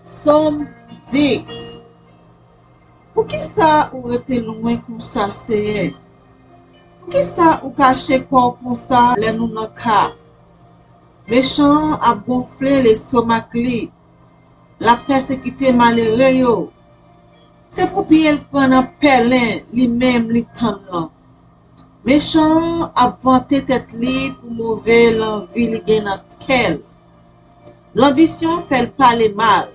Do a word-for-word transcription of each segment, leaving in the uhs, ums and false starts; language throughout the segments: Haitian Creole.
Sòm dis. Poukisa ou rete lwen konsa, Senyè? Poukisa ou kache kò w konsa lè nou nan ka? Mechan an ap gonfle lestomak li, l ap pèsekite malere yo. Se pou pye l pran nan pèlen li menm li tann lan. Mechan an ap vante tèt li pou move lanvi li gen nan kè l. Lanbisyon fè l pale mal.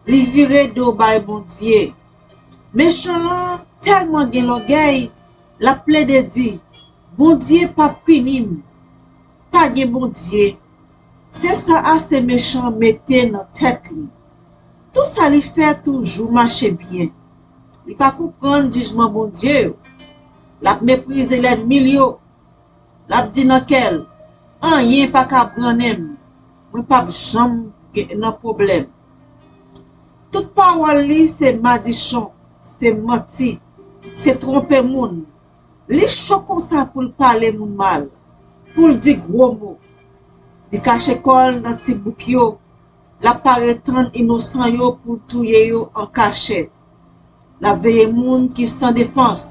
Li vire do bay Bondye. Mechan an tèlman gen lògèy, l ap plede di, Bondye p ap pini m. Pa gen Bondye. Se sa ase mechan an mete nan tèt li. Tout sa li fè toujou mache byen. Li pa konprann jijman Bondye yo. L ap meprize lènmi l yo. L ap di nan kè l, Anyen pa ka brannen m. Mwen p ap janm gen nan pwoblèm. Tout pawòl li se madichon, se manti, se twonpe moun. Li cho konsa pou l pale moun mal, pou l di gwo mo. Li kache kò l nan ti bouk yo, l ap pare tann inosan yo pou l touye yo an kachèt. L ap veye moun ki san defans.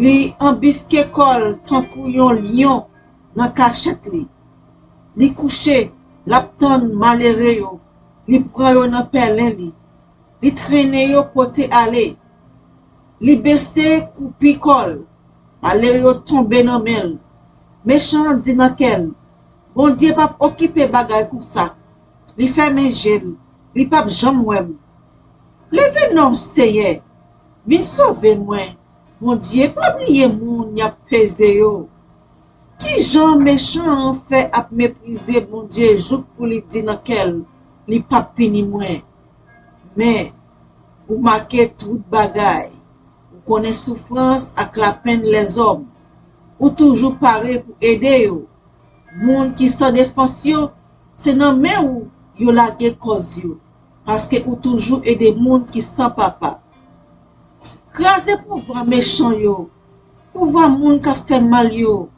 Li anbiske kò l tankou yon lyon nan kachèt li. Li kouche, l ap tann malere yo. Li pran yo nan pèlen li. Li trennen yo pote ale. Li bese koupi kò l. Malere yo tonbe nan men l. Mechan an di nan kè l, Bondye p ap okipe bagay konsa. Li fèmen je l. Li p ap janm wè m. Leve non, Senyè. Vin sove mwen. Bondye pa bliye moun y ap peze yo. Ki jan mechan an fè ap meprize Bondye jouk pou li di nan kè l, li p ap pini mwen? Men, ou make tout bagay. Ou konnen soufrans ak lapenn lèzòm. Ou toujou pare pou ede yo. Moun ki san defans yo, se nan men ou yo lage kòz yo, paske ou toujou ede moun ki san papa. Kraze pouvwa mechan yo, pouvwa moun k ap fè mal yo.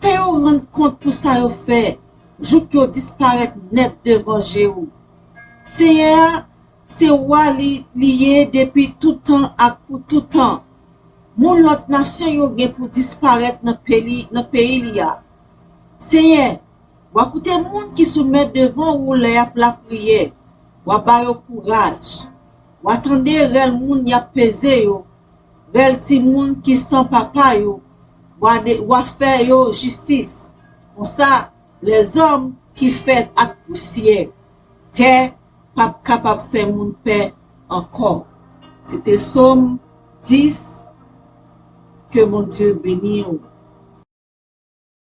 Fè yo rann kont pou sa yo fè, jouk yo disparèt nèt devan je ou. Senyè a, se wa li, li ye depi toutan ak pou toutan. Moun lòt nasyon yo gen pou disparèt nan peyi, nan peyi li a. Senyè, w a koute moun ki soumèt devan ou lè y ap lapriyè. W a ba yo kouraj. W a tande rèl moun y ap peze yo, rèl timoun ki san papa yo. W a de, w a fè yo jistis. Konsa, lèzòm ki fèt ak pousyè tè p ap kapab fè moun pè ankò. Se te Sòm dis. Ke Bondye beni w.